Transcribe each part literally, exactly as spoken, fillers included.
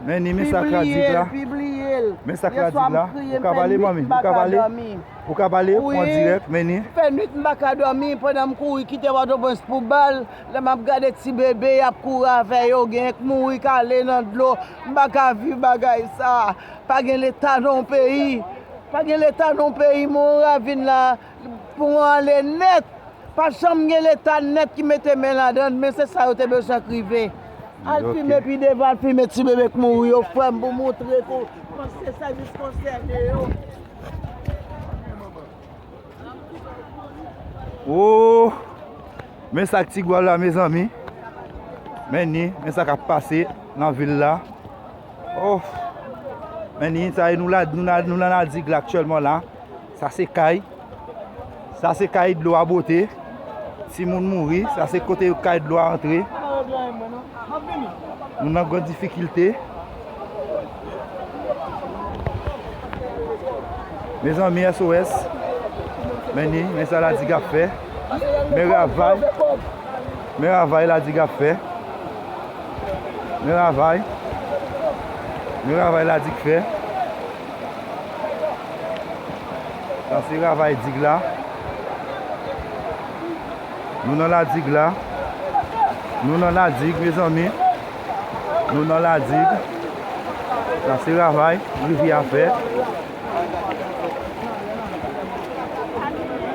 Men ni, men sa k la di la. Pibliye l, pibliye l. Men sa k la di la. Ou ka pale, manmi, ou ka pale. Ou ka pale, pran dirèk, men ni. Fè nwit m pa ka dòmi pandan m kouri kite Pòtoprens pou bal. Lè m ap gade ti bebe, y ap kouri avè yo, gen k mouri kale nan dlo. M pa ka viv bagay sa. Pa gen leta nan yon peyi. Pa gen leta nan yon peyi, men yon ravin la, pou mwen ale nèt. Pa janm gen leta nèt ki mete men ladan l, men se sa yo te bezwen k rive. Al fime pi devan, al fime ti bebe k mouri yo, frè m, pou montre kòman se sèvis konsène yo. Oh! Men sa k Tigwav la, mezanmi. Men ni, men sa k ap pase nan vil la. Oh! Men ni, sa e nou la, nou la, nou nan Ladig la aktyèlman la. Sa se kay. Sa se kay dlo a bote. Timoun mouri. Sa se kote kay dlo a antre. Nou nan gran difikilte. Mezanmi, S O S. Men ni, men sa Ladig ap fè. Men ravay. Men ravay Ladig ap fè. Men ravay. Men ravay Ladig fè. Sa se ravay Dig la. Nou nan Ladig la. Nou nan Ladig, mezanmi. Nou nan Ladig. Sa se ravay rivyè a fè.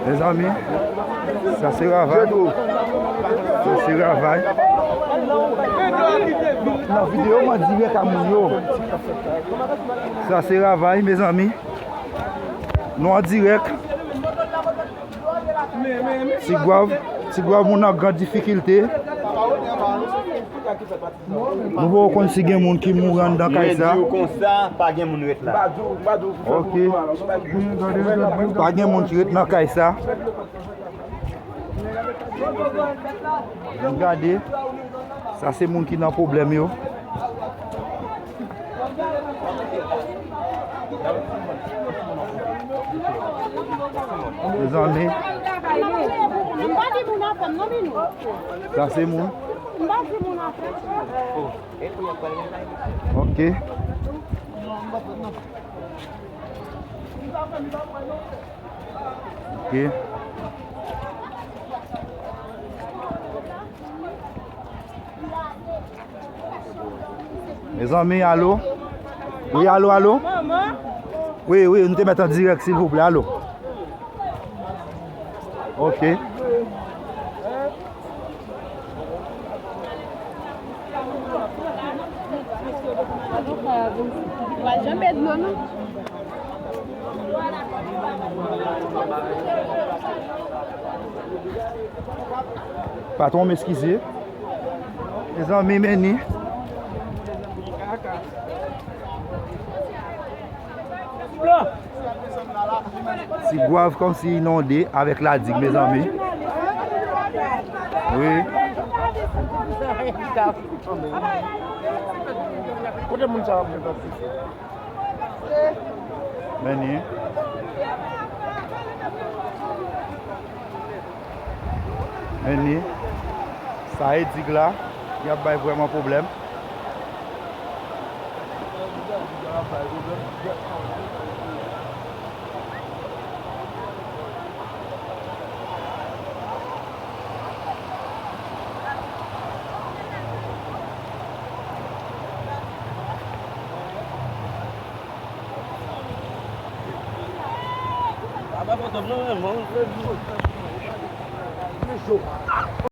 Mezanmi, sa se ravay. Sa se ravay. Nan videyo m an dirèk a moun yo. Sa se ravay, mezanmi. Nou an dirèk. Tigwav, Tigwav, moun nan gran difikilte. Nou poko konn si gen moun ki mouri anndan kay sa. Mwen di w konsa, pa gen moun ret la. Ok. Pa gen moun ki ret nan kay sa. Ann gade. Sa se moun ki nan pwoblèm yo. Mezanmi. Sa se moun. Ok. Ok. Mezanmi, alo? Wi, alo, alo? Wi, wi, nou te mèt an dirèk, silvouplè, alo? Ok. Patwon, m eskize. Mezanmi, men ni. Tigwav kòmsi inonde avèk Ladig, mezanmi. Wi. Kote moun sa yo ap viv la? Men ni. Men ni. Sa e Dig la, y ap bay vrèman pwoblèm.